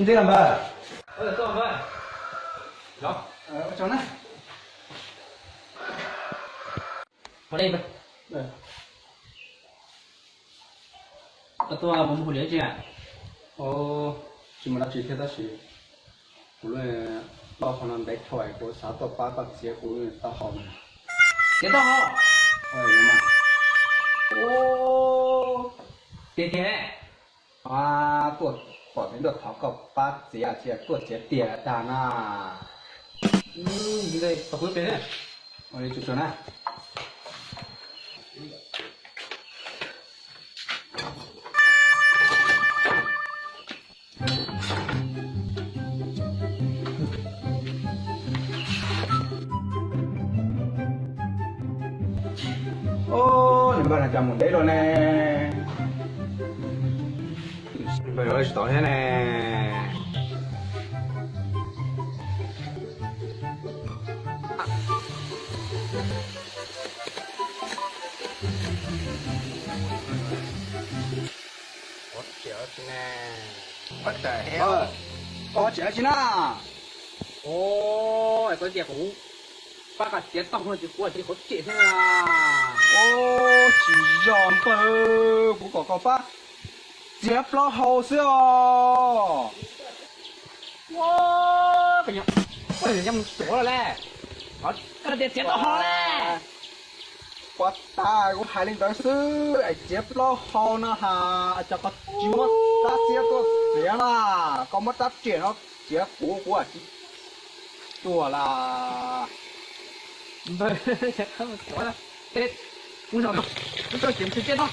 Ntej los npawg. Ua tsaug na. Koj tuaj puas muaj hauj lwm dab tsi? Tsis muaj dab tsi thiab tab sis kuv lub taub hau no ntev dhau es kuv xav tuaj pab koj txiav kuv taub hau no. Txiav taub hau? Tiag tiag. Tuaj pom ntuj thov koj pab txiav, tsis yog tuaj txiav tiag tag na. Ua li tsuag tsuag na. Npawg no cas mus ntev lawm ne? Npawg yuav tsis tau thiab ne. Koj tseem dab tsi na? Koj tias kuv pab koj txiav taub hau no ces kuv tsis qhov tsem xwb na. Tsis yog npawg, kuv kom koj pab txiav plaub hau xwb os. Koj mus suav lawm le, koj tias txiav taub hau le. Puas tas kuv hais li ntawd xwb es txiav plaub hau no has, cas koj tsis muab rab txiab tuaj txiav na? Koj muab rab riam no txiav kuv, kuv tsis tuag las. Mus zaum no, mus zaum no, mus txiav txiav no.